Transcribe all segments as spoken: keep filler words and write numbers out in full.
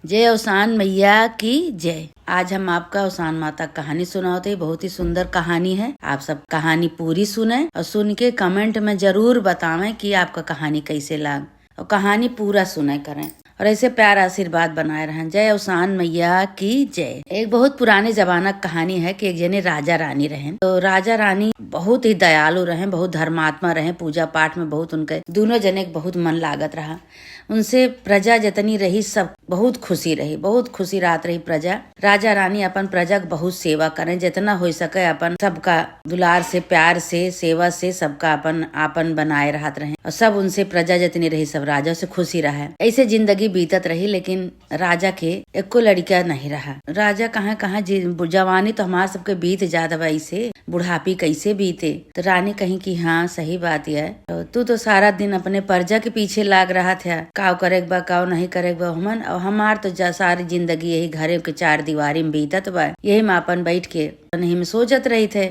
जय अवसान मैया की जय। आज हम आपका अवसान माता क कहानी सुनावत हई। बहुत ही सुंदर कहानी है। आप सब कहानी पूरी सुने और सुन के comment में जरूर बतावें कि आपका कहानी कैसे लाग, और कहानी पूरा सुने करें और ऐसे प्यार आशीर्वाद बनाए रहें। जय अवसान मैया की जय। एक बहुत पुराने जमाना क कहानी है कि एक जने राजा रानी रहें। तो राजा रानी बहुत ही दयालु रहें, बहुत धर्मात्मा रहें, पूजा पाठ में बहुत उनके दोनों जने क बहुत मन लागत रहा। उनसे प्रजा जितनी रही, सब बहुत खुशी रही, बहुत खुशी रहत रही प्रजा। राजा रानी अपन प्रजा क बहुत सेवा करें, जितना हो सके अपन सबका दुलार से, प्यार से, सेवा से सबका अपन आपन बनाए रहत रहे और सब उनसे, प्रजा जितनी रही, सब राजा से खुशी रहे। ऐसे जिंदगी बीतत रही, लेकिन राजा के एको लड़िका नहीं रहा। राजा कहाँ कहाँ जि-, जवानी तो हमार सबके बीत जात बा, ऐसे बुढ़ापी कैसे बीते? तो रानी कहीं कि हाँ, सही बात है, तो तू तो सारा दिन अपने प्रजा के पीछे लाग रहत है, काव करे के बा, काव नहीं करे के बा हमन, और हमार तो जा सारी जिंदगी यही घरे के चार दीवारी में बीतत बा, यही में अपन बैठ के यही में सोचत रहित है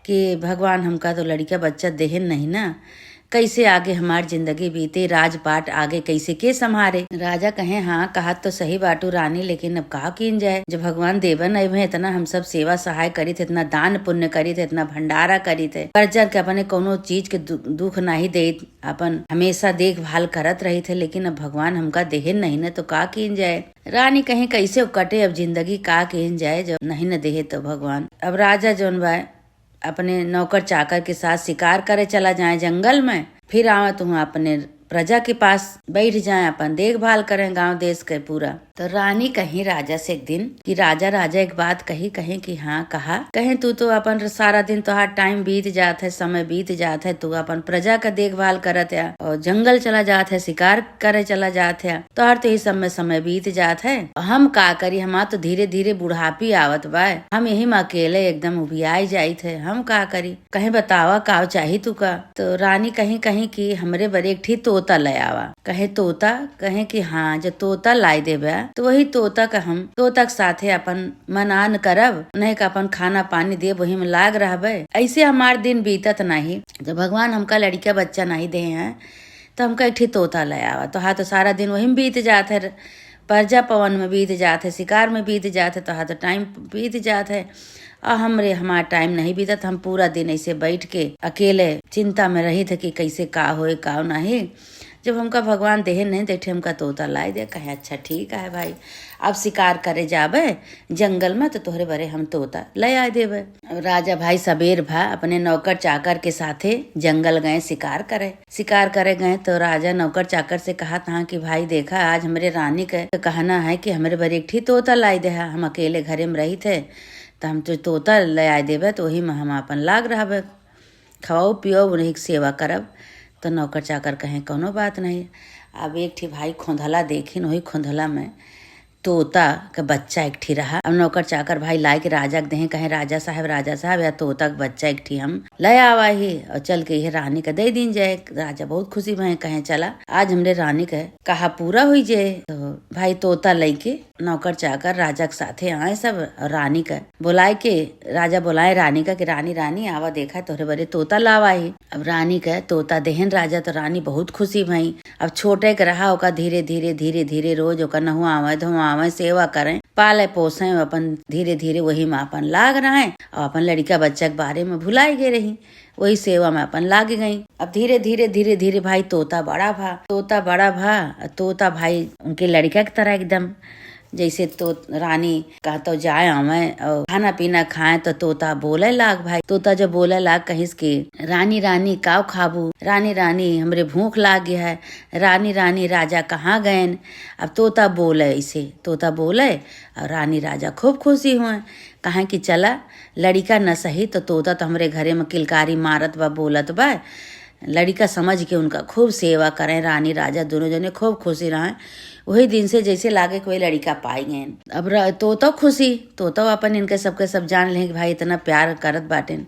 कि भगवान हमका तो लड़िका बच्चा देहेन नहीं ना, कैसे आगे हमार जिंदगी बीते, राजपाट आगे कैसे के संभारे? राजा कहे, हाँ, कहत तो सही बाटू रानी, लेकिन अब का कीन जाए, जब भगवान देवन अइबे, इतना हम सब सेवा सहाय करित, इतना दान पुण्य करित, इतना भंडारा करित है, प्रजा के अपने कोनो चीज के दु-, दुख नाही देत, अपन हमेशा देखभाल करत रहित है, लेकिन अब भगवान हमका देहे नहीं न, तो का कीन जाए? रानी कहे, कैसे कटे अब जिंदगी, का कीन जाए, जब नहीं न देहे तो भगवान। अब राजा जौन बा, अपने नौकर चाकर के साथ शिकार करे चला जाए जंगल में, फिर आवे तुम अपने प्रजा के पास बैठ जाए, अपन देखभाल करें गांव देश के पूरा। तो रानी कही राजा से एक दिन कि राजा, राजा एक बात कही, कहे कि हाँ, कहा। कहे, तू तो अपन सारा दिन, तोहार टाइम बीत जात है, समय बीत जात है, तू अपन प्रजा का देखभाल करत है और जंगल चला जात है, शिकार करे चला जात है, तोहार तो यही सब में समय बीत जात है। हम का करी, हमार तो धीरे धीरे बुढ़ापी आवत बा, हम यही में अकेले एकदम उबियाई जाइत है, हम का करी? कहे, बतावा, काव चाही तू का? तो रानी कहीं, कहीं कि हमरे बरे एक ठी तोता ले आवा। कहे, तोता? कहे कि हाँ, जो तोता लाई देबे, तो वही तोता का हम, तोता के साथे अपन मनान करब, उन्हें का अपन खाना पानी देब, वही में लाग रहबे। ऐसे हमार दिन बीतत नाही। जब भगवान हमका लड़िका बच्चा नाही देहे हैं, तो हमका एक ठी तोता ले आवा। तो हाँ, तो सारा दिन वही में बीत जात है, प्रजा पवन में बीत जात है, शिकार में बीत जात है, तो हाँ, तो टाइम बीत जात है। और हमरे, हमार टाइम नहीं बीतत, हम पूरा दिन ऐसे बैठ के अकेले चिंता में रहित है कि कैसे का होए, का नहीं। जब हमका भगवान देहे नहीं, तो एक ठे हमका तोता लाए दे। कहे, अच्छा, ठीक है भाई, अब शिकार करे जाबे जंगल में, तो तोहरे बरे हम तोता ले आए देबे। अब राजा भाई सबेर भा अपने नौकर चाकर के साथे जंगल गए शिकार करे। शिकार करे गए तो राजा नौकर चाकर से कहत हाँ कि भाई देखा, आज हमरे रानी के कहना है कि हमरे बरे एक ठी तोता लाई देहा, हम अकेले घरे में रहित है, तो हम तो तोता ले आए देबे, तो वही में हम अपन लाग रहबे, खवाओ पियो, उन्हीं के सेवा करब। तो नौकर चाकर कहें, कौनो बात नहीं। अब एक ठी भाई खोंधला देखिन, वही खोंधला में तोता के बच्चा एक ठी रहा। अब नौकर चाकर भाई लाए के राजा के देहें, कहें, राजा साहब, राजा साहब, या तोता के बच्चा एक ठी हम ले आवा ही और चल के यह रानी के दे दीन जाए। राजा बहुत खुशी भए, कहें, चला, आज हमरे रानी के कहा पूरा हुई जाए। तो भाई तोता लेके नौकर चाकर राजा के साथे आए सब, और रानी के बुलाए के, राजा बुलाए रानी का कि रानी, रानी, आवा, देखा, तोहरे बरे तोता लावा ही। अब रानी के तोता देहन राजा, तो रानी बहुत खुशी भई। अब छोटे के रहा, ओका धीरे धीरे, धीरे धीरे रोज ओका नहवावे, धोवावे, सेवा करें, पाले पोसें, अपन धीरे धीरे वही में अपन लाग रहें और अपन लड़िका बच्चा के बारे में भुलाई गए रही, वही सेवा में अपन लाग गई। अब धीरे धीरे, धीरे धीरे भाई तोता बड़ा भा, तोता बड़ा भा, तोता भाई उनके लड़िका की तरह एकदम। जैसे तो रानी कहतो जाए आवे और खाना पीना खाए, तो तोता बोले लाग भाई। तोता जब बोले लाग, कहिस कि, रानी, रानी, काव खाबू? रानी, रानी, हमरे भूख लाग गया है। रानी, रानी, राजा कहाँ गएन? अब तोता बोले ऐसे, तोता बोले और रानी राजा खूब खुशी हुए। कहें कि चला, लड़िका न सही तो तोता तो हमरे घरे में किलकारी मारत बा, बोलत बा। लड़िका समझ के उनका खूब सेवा करें रानी राजा, दोनों जने खूब खुशी रहें। वही दिन से जैसे लागे कोई लड़िका पाई गए। अब र-, तोतो खुशी, तोतो अपन इनके सबके सब जान लें कि भाई इतना प्यार करत बाटेन।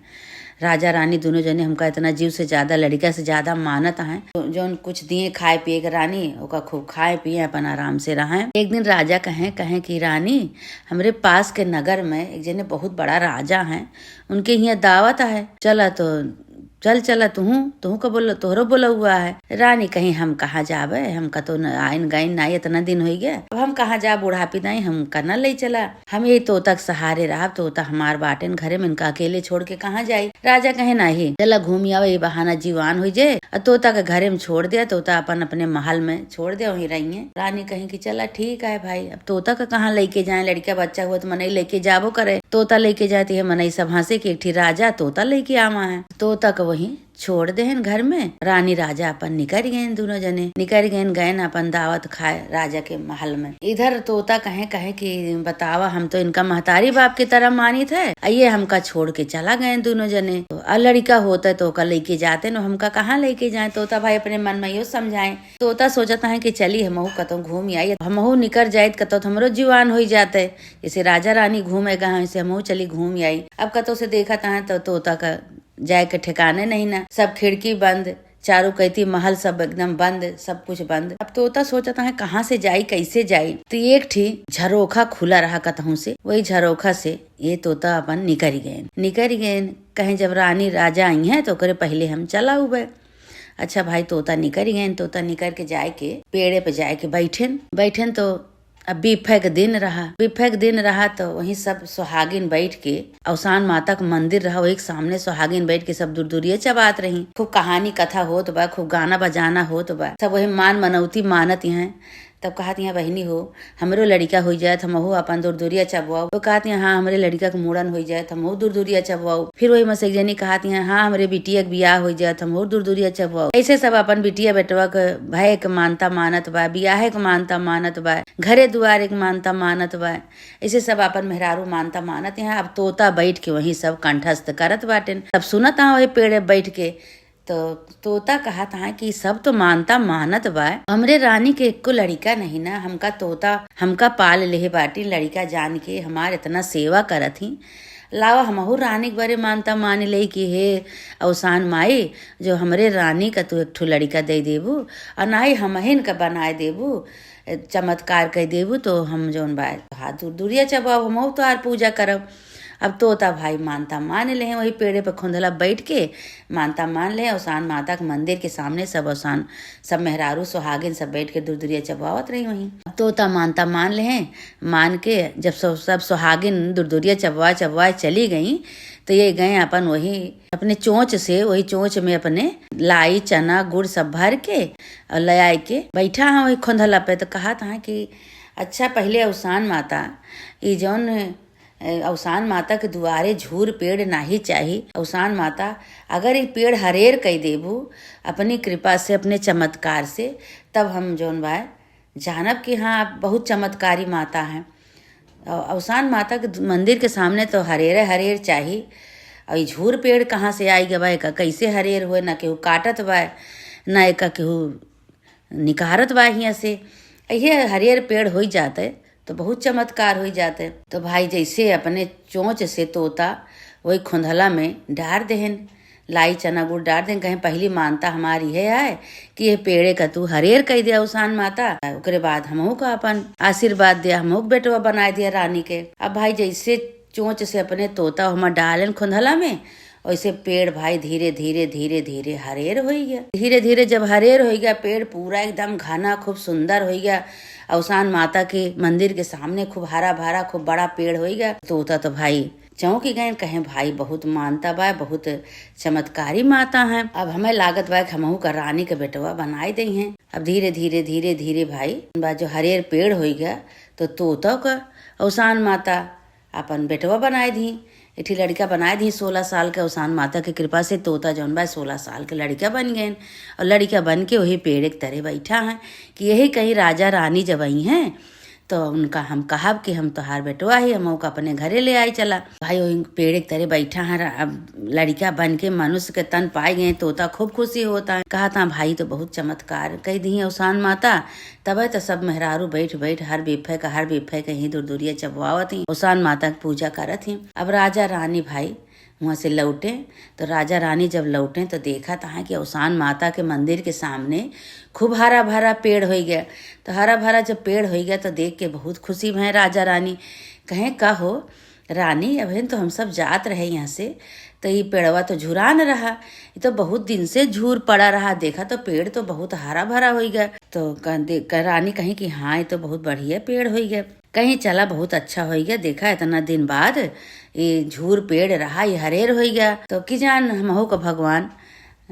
राजा रानी दोनों जने हमका इतना जीव से ज्यादा, लड़िका से ज्यादा मानत हैं। तो जौन कुछ दिए खाए पिए के रानी, ओका खूब खाए पिए, अपन आराम से रहें। एक दिन राजा कहें, कहें कि रानी, हमरे पास के नगर में एक जने बहुत बड़ा राजा हैं, उनके हियाँ दावत है, चला तो चल चला तुहूँ, तुहूँ का बोल, तोहरो बोला हुआ है।" रानी कहीं, "हम कहाँ जाबे, हम कतो न आइन गइन ना, इतना दिन होइ गया, अब हम कहाँ जा, बुढ़ापी नहीं, हम का न ले चला।" हम यही तोता के सहारे रहब, तोता हमार बाटेन घरे में, इनका अकेले छोड़ के कहाँ जाई? राजा कहे, "नाही, चला घूम आवे, ये बहाना जीवान होइ जाए, और तोता के घरे में छोड़ दे, तोता अपन अपने महल में छोड़ दे, वहीं रहिए।" रानी कहे कि चला ठीक है भाई, अब तोता का कहाँ लेके जाए, लड़का बच्चा हुआ तो मनई लेके जाबो करे, तोता लेके जाए तो ये मनई सब हंसे कि एक ठी राजा तोता लेके आवा है। तोता का वहीं छोड़ देहन घर में। रानी राजा अपन निकल गएन, दोनों जने निकल गएन, गएन अपन दावत खाए राजा के महल में। इधर तोता कहे, कहे कि बतावा, हम तो इनका महतारी बाप की तरह मानित है, आ ये हमका छोड़ के चला गएन दोनों जने। तो आ लड़का होता तो ओका लेके जाते न, हमका कहाँ लेके जाए? तोता भाई अपने मन में यो समझाए। तोता सोचत है कि चली हमहू कतौ घूम आई, हमहू निकर जाइत कतौ तो हमरो जीवान होइ जाते, जैसे राजा रानी घूमे गए हैं, ऐसे हमहू चली घूम आई। अब कतौ से देखत है तो तोता का जाए के ठिकाने नहीं ना, सब खिड़की बंद, चारों कैती महल सब एकदम बंद, सब कुछ बंद। अब तोता सोचत है कहाँ से जाई, कैसे जाई? तो एक ठी झरोखा खुला रहा कतहूँ से, वही झरोखा से ये तोता अपन निकरि गएन, निकरि गएन। कहे जब रानी राजा आई हैं तो ओकरे पहले हम चला उबे। अच्छा भाई, तोता निकरि गएन, तोता निकर के जाए के पेड़े पे जाए के बैठेन, बैठेन तो अब बिफे के दिन रहा, बिफे के दिन रहा तो वहीं सब सुहागिन बैठ के, अवसान माता के मंदिर रहा, वही के सामने सुहागिन बैठ के सब दुरदुरिया चबात रही। खूब कहानी कथा होत बा, खूब गाना बजाना होत बा, सब वही मान मनौती मानत हैं। तब कहत हैं, "बहिनी हो, हमरो लड़िका होइ जाए त हमहू अपन दुरदुरिया चबवाओ।" तो कहत हैं, "हाँ, हमरे लड़िका के मूड़न होइ जाए त हमहू दुरदुरिया चबवाओ।" फिर वही में से एक जनी कहत हैं, "हाँ, हमरे बिटिया के बियाह होइ जाए त हमहू दुरदुरिया चबवाओ।" ऐसे सब अपन बिटिया बेटवा के भय के मानता मानत बा, बियाहे के मानता मानत बा, घरे दुआरे के मानता मानत बा। ऐसे सब अपन मेहरारू मानता मानत हैं। अब तोता बैठ के वहीं सब कंठस्थ करत बाटेन, सब सुनत हैं वही पेड़े बैठ के। तो तोता कहत हैं कि सब तो मानता मानत बा, हमरे रानी के एको लड़िका नहीं ना, हमका तोता, हमका पाल लेहे बाटी लड़िका जान के, हमार इतना सेवा करत ही। लावा हमहू रानी के बरे मानता मान लेई कि हे अवसान माई, जो हमरे रानी का तू एक ठो लड़िका दे देबू और ना ही हमहिन का बनाए देबू, चमत्कार कइ देबू तो हम जौन बा हाथ दुरदुरिया चबाओ, हमहू तोहार पूजा करब। अब तोता भाई मानता मान लेहें, वही पेड़े पे खोंधला बैठ के मानता मान लेहें। अवसान माता के मंदिर के सामने सब अवसान, सब मेहरारू सुहागिन सब बैठ के दुरदुरिया चबवावत रही वहीं। अब तोता मानता मान लेहें, मान के जब सब, सब सुहागिन दुरदुरिया चबवा चबवा चली गई, तो ये गए अपन वही अपने चोंच से, वही चोंच में अपने लाई, चना, गुड़ सब भर के और ले आए के बैठा है वही खोंधला पे। तो कहत हैं कि अच्छा, पहले अवसान माता, ई जौन, ए, अवसान माता के दुआरे झूर पेड़ नाही चाही। अवसान माता, अगर ई पेड़ हरेर कइ देबू अपनी कृपा से, अपने चमत्कार से, तब हम जौन बा जानब कि हाँ, आप बहुत चमत्कारी माता हैं। अ-, अवसान माता के दु-, मंदिर के सामने तो हरेरे हरेर चाही। और ई झूर पेड़ कहाँ से आई गवा, एका कैसे हरेर हुए, ना केहू काटत बा, ना एका केहू निकारत बा हियाँ से। ये हरेर पेड़ होइ जाते तो बहुत चमत्कार होइ जाते। तो भाई जैसे अपने चोंच से तोता वही खोंधला में डार देहन, लाई चना गुड़ डार देन, कहें, "पहली मानता हमारी है आए कि ये पेड़े का तू हरेर कइ दिया अवसान माता, ओकरे बाद हमहू का अपन आशीर्वाद दिया, हमहू के बेटवा बनाए दिया रानी के।" अब भाई जैसे चोंच से अपने तोता हमा डालेन खोंधला में, वैसे पेड़ भाई धीरे धीरे धीरे धीरे हरेर होइ गया। धीरे धीरे जब हरेर होइ गया, पेड़ पूरा एकदम घना खूब सुंदर होइ गया। अवसान माता के मंदिर के सामने खूब हरा भरा, खूब बड़ा पेड़ होइ गया। तोता तो भाई चौंक गए, कहें, "भाई बहुत मानता बा, बहुत चमत्कारी माता हैं। अब हमें लागत बा कि हमहू का रानी के बेटवा बनाए दे हैं।" अब धीरे धीरे धीरे धीरे भाई बा जो हरेर पेड़ होइ गया, तो तोता का अवसान माता अपन बेटवा बनाए दी, एक ठी लड़िका बनाए दी। सोलह साल के अवसान माता के कृपा से तोता जौन बा सोलह साल के लड़िका बन गए और लड़िका बन के वही पेड़ एक तरे बैठा है कि यही कहीं राजा रानी जब आई हैं तो उनका हम कहब कि हम तोहार बेटवा ही, हम ओका अपने घरे ले आई चला। भाई वही पेड़ एक तरे बैठा है, अब लड़िका बन के मनुष्य के तन पाए गए, तोता खूब खुशी होता है, कहता, "भाई तो बहुत चमत्कार कइ दी अवसान माता।" तबे तो सब मेहरारू बैठ बैठ हर बिफे का, हर बिफे के ही दुरदुरिया चबवावत ही, अवसान माता के पूजा करत ही। अब राजा रानी भाई वहाँ से लौटे, तो राजा रानी जब लौटे तो देखत हैं कि अवसान माता के मंदिर के सामने खूब हरा भरा पेड़ होइ गया। तो हरा भरा जब पेड़ होइ गया तो देख के बहुत खुशी भए राजा रानी। कहें, "का हो, "रानी, अबहिन तो हम सब जात रहे यहाँ से, तो ई पेड़वा तो झुरान रहा, ई तो बहुत दिन से झूर पड़ा रहा, देखा तो पेड़ तो बहुत हरा भरा होई गया।" तो कह दे, कह, रानी कहीं कि "हाँ, ई तो बहुत बढ़िया पेड़ होई गया।" कहीं, "चला, बहुत अच्छा होई गया, देखा इतना दिन बाद ये झूर पेड़ रहा, ये हरेर होई गया।" तो कि जान हमहू का भगवान अ,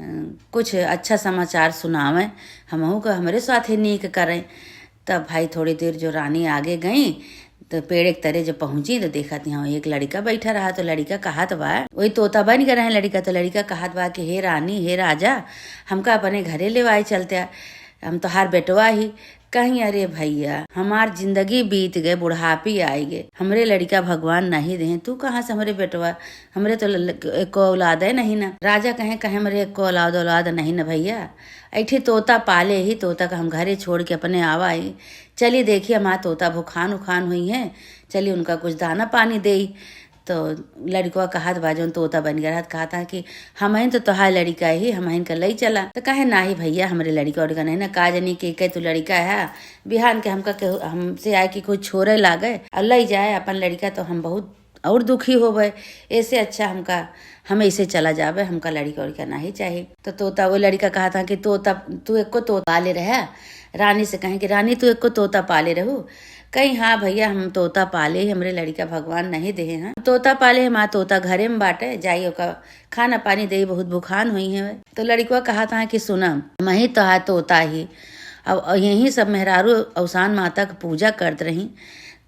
कुछ अच्छा समाचार सुनावे, हमहू का हमरे साथे नीक करे। तब भाई थोड़ी देर जो रानी आगे गई, तो पेड़ एक तरे जब पहुँची, तो देखत यहाँ एक लड़िका बैठा रहा। तो लड़िका कहत बा, वही तोता बन गए रहे लड़िका, तो लड़िका कहत बा कि "हे रानी, हे राजा, हमका अपने घरे लेवाए चलते, हम तोहार बेटवा ही।" कहीं, "अरे भैया, हमार जिंदगी बीत गए, बुढ़ापी आइ गए, हमरे लड़िका भगवान नहीं देहे, तू कहाँ से हमरे बेटवा, हमरे तो ल-, ल-, एको औलादे नहीं ना।" राजा कहे, "कहे हमरे एको औलाद, औलाद नहीं ना भैया, ऐठी तोता पाले ही, तोता का हम घरे छोड़ के अपने आवा ही। चली देखी हमार तोता भुखान उखान हुई हैं, चली उनका कुछ दाना पानी देई।" तो लड़िकवा कहत बा, जौन तोता बन गया रहत, कहत है कि "हमहिन तो तोहार लड़िका ही, हमहिन का लई चला।" तो कहे, "नाही भैया, हमरे लड़िका उड़िका नहीं ना, का जानी के, के तू लड़िका है, बिहान के हमका केहू, हमसे आए कि कोई छोरे लागे और लई जाए अपन लड़िका, तो हम बहुत और दुखी होबे। ऐसे अच्छा हमका, हम ऐसे चला जाबे, हमका लड़िका उड़िका नहीं चाही।" तो तोता, वो लड़िका कहत है कि "तोता, तू एको तोता पाले रहे?" रानी से कहे कि "रानी, तू एको तोता पाले रहू?" कहीं, "हाँ भैया, हम तोता पाले ही, हमरे लड़िका भगवान नहीं देहे हैं। तोता पाले, हमार तोता घरे में बाटे, जाई ओका खाना पानी देई, बहुत भुखान हुई है।" तो लड़िकवा कहत है कि "सुना, हमही तोहार तोता ही, अब यही सब मेहरारू औसान माता के पूजा करत रही,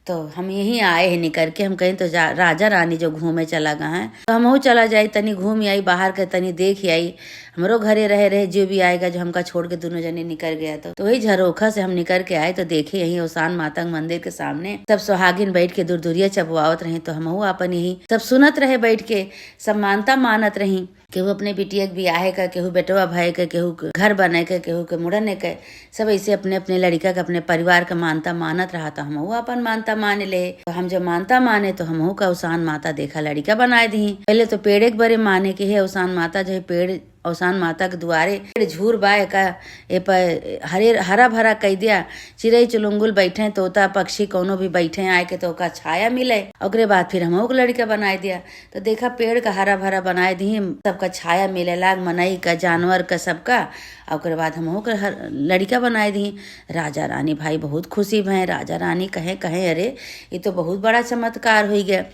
तो हम यहीं आए हैं निकर के, हम कहीं तो जा-, राजा रानी जो घूमे चला गए हैं, तो हमहू चला जाई, तनी घूम आई, बाहर के तनी देख आई, हमरो घरे रहे रहे, जो भी आएगा, जो हमका छोड़ के दोनों जने निकर गया।" तो, तो वही झरोखा से हम निकर के आए, तो देखे यहीं औसान माता के मंदिर के सामने सब सुहागिन बैठ के दुरदुरिया चबवावत रही, तो हमहू अपन यही सब सुनत रहे बैठ के, सब मानता मानत रही। केहू अपने बिटिया के बियाहे का, केहू बेटवा भए के, केहू के घर बने के, केहू के मुड़ने के, सब ऐसे अपने अपने लड़िका के, अपने परिवार के मानता मानत रहा, तो हमहू अपन मानता मान ले। तो हम जब मानता माने, तो हमहू का औसान माता देखा लड़िका बनाए दी। पहले तो पेड़े के बरे माने के है औसान माता, जो है पेड़, औसान माता के दुआरे पेड़ झूर बा, एका, ए पर हरे, हरा भरा कई दिया, चिरई चुलुंगुल बैठे, तोता पक्षी कौनो भी बैठे आए के, तो ओका छाया मिले। ओकरे बाद फिर हमहू के लड़िका बनाए दिया। तो देखा, पेड़ का हरा भरा बनाए दी, सबका छाया मिले लाग, मनई का, जानवर का, सबका। आ ओकरे बाद हमहू के हर-, लड़िका बनाए दी। राजा रानी भाई बहुत खुशी भए। राजा रानी कहे, कहे, "अरे, ये तो बहुत बड़ा चमत्कार हुई गया।"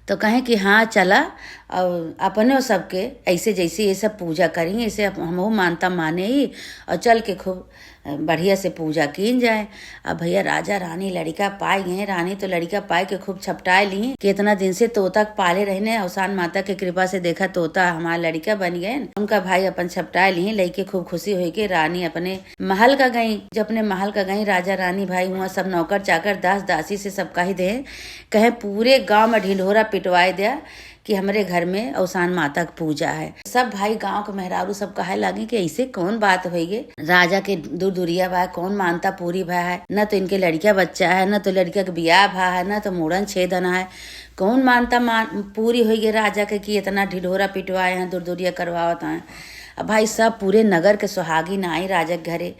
तो कहे कि "हाँ, चला, और अपने सबके ऐसे जैसे ये सब पूजा करी, ऐसे हम-, हमहू मानता माने ही, और चल के खूब बढ़िया से पूजा कीन जाए।" अब भैया, राजा रानी लड़िका पाए गए। रानी तो लड़िका पाए के खूब छपटाए ली कि इतना दिन से तोता के पाले रहने, औसान माता के कृपा से देखा तोता हमार लड़िका बन गए। उनका भाई अपन छपटाए ली, लइके खूब खुशी होई के रानी अपने महल का गई। जब अपने महल का गई, राजा रानी भाई हुआ सब नौकर चाकर दास दासी से सब कह दे, कहे, "पूरे गांव में ढिंढोरा पिटवाए दिया कि हमरे घर में औसान माता के पूजा है।" सब भाई गांव के मेहरारू सब कहे लागे कि "ऐसे कौन बात होई गे? राजा के दुरदुरिया बा, कौन मानता पूरी भा है? न तो इनके लड़िका बच्चा है, न तो लड़िका के बियाह भा है, न तो मूड़न छेदन है। कौन मानता मान-, पूरी होई गे राजा के कि इतना ढिंढोरा पिटवाए हैं, दुरदुरिया करवावत हैं?" अब भाई, सब पूरे नगर के सुहागिन आई राजा के घरे।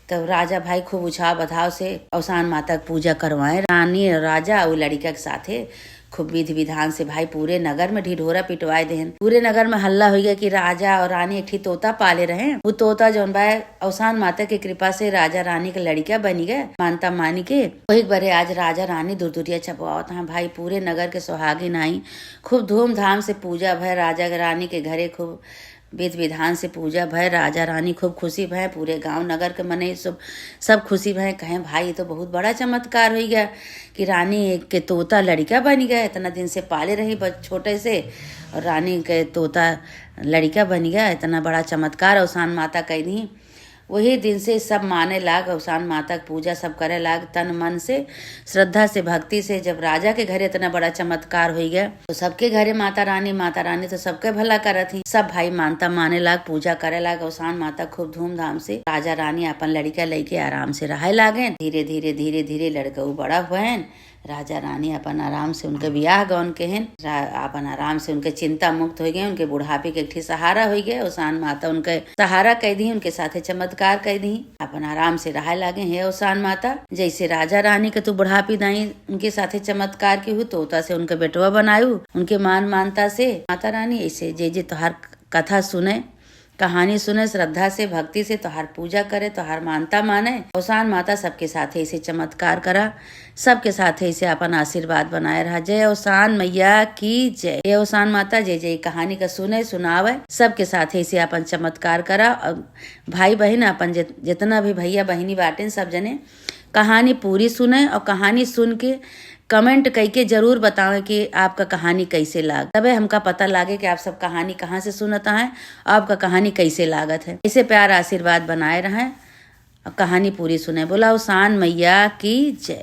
तब राजा भाई खूब उछाह बधाव से औसान माता के पूजा करवाए। रानी और राजा और लड़िका के साथे खूब विधि विधान से भाई पूरे नगर में ढिढोरा पिटवाए देहन। पूरे नगर में हल्ला होइ गया कि राजा और रानी एक ठी तोता पाले रहे, वो तोता जौन बा औसान माता के कृपा से राजा रानी के लड़िका बनी गए, मानता मानी के। वही बरे आज राजा रानी दुरदुरिया चबवावत हैं भाई। पूरे नगर के सुहागिन आई, खूब धूमधाम से पूजा भय राजा रानी के घरे, खूब विधि विधान से पूजा भय, राजा रानी खूब खुशी भय, पूरे गांव नगर के मनई सब, सब खुशी भय। कहें, "भाई, ये तो बहुत बड़ा चमत्कार होइ गया कि रानी के तोता लड़िका बन गया, इतना दिन से पाले रही बच-, छोटे से, और रानी के तोता लड़िका बन गया, इतना बड़ा चमत्कार औसान माता कई दी।" वही दिन से सब माने लाग, औसान माता के पूजा सब करे लाग तन मन से, श्रद्धा से, भक्ति से। जब राजा के घरे इतना बड़ा चमत्कार होइ गया, तो सबके घरे माता रानी, माता रानी तो सबके भला करत ही। सब भाई मानता माने लाग, पूजा करे लाग, औसान माता खूब धूमधाम से। राजा रानी अपन लड़िका लइके आराम से रहे लागे। धीरे धीरे, धीरे धीरे लड़कऊ बड़ा हुएन, राजा रानी अपन आराम से उनके बियाह गौन के हैं, रा-, अपन आराम से उनके चिंता मुक्त होइ गए, उनके बुढ़ापे के एक ठे सहारा होइ गए। ओसान माता उनके सहारा कइ दी, उनके साथे चमत्कार कइ दी, अपन आराम से रहे लागे। हे ओसान माता, जैसे राजा रानी के तू बुढ़ापी दाई उनके साथे चमत्कार की हु, तोता से उनके बेटवा बनायु, उनके मान मानता से माता रानी ऐसे जे जे तोहार कथा सुने, कहानी सुने, श्रद्धा से, भक्ति से तोहार पूजा करे, तोहार मानता माने। ओसान माता सबके साथे ऐसे चमत्कार करा, सबके साथे ऐसे अपन आशीर्वाद बनाए रहा। जय ओसान मैया की जय। जय ओसान माता, जे जे कहानी का सुने सुनावे, सबके साथे ऐसे अपन चमत्कार करा। और भाई बहिन अपन जित-, जितना भी भैया बहिनी बाटेन, सब जने कहानी पूरी सुने और कहानी सुन के comment कइके जरूर बतावें कि आपका कहानी कैसे लाग, तबे हमका पता लागे कि आप सब कहानी कहाँ से सुनत हैं और आपका कहानी कैसे लागत है। ऐसे प्यार आशीर्वाद बनाए रहें और कहानी पूरी सुने। बोला ओसान मैया की जय।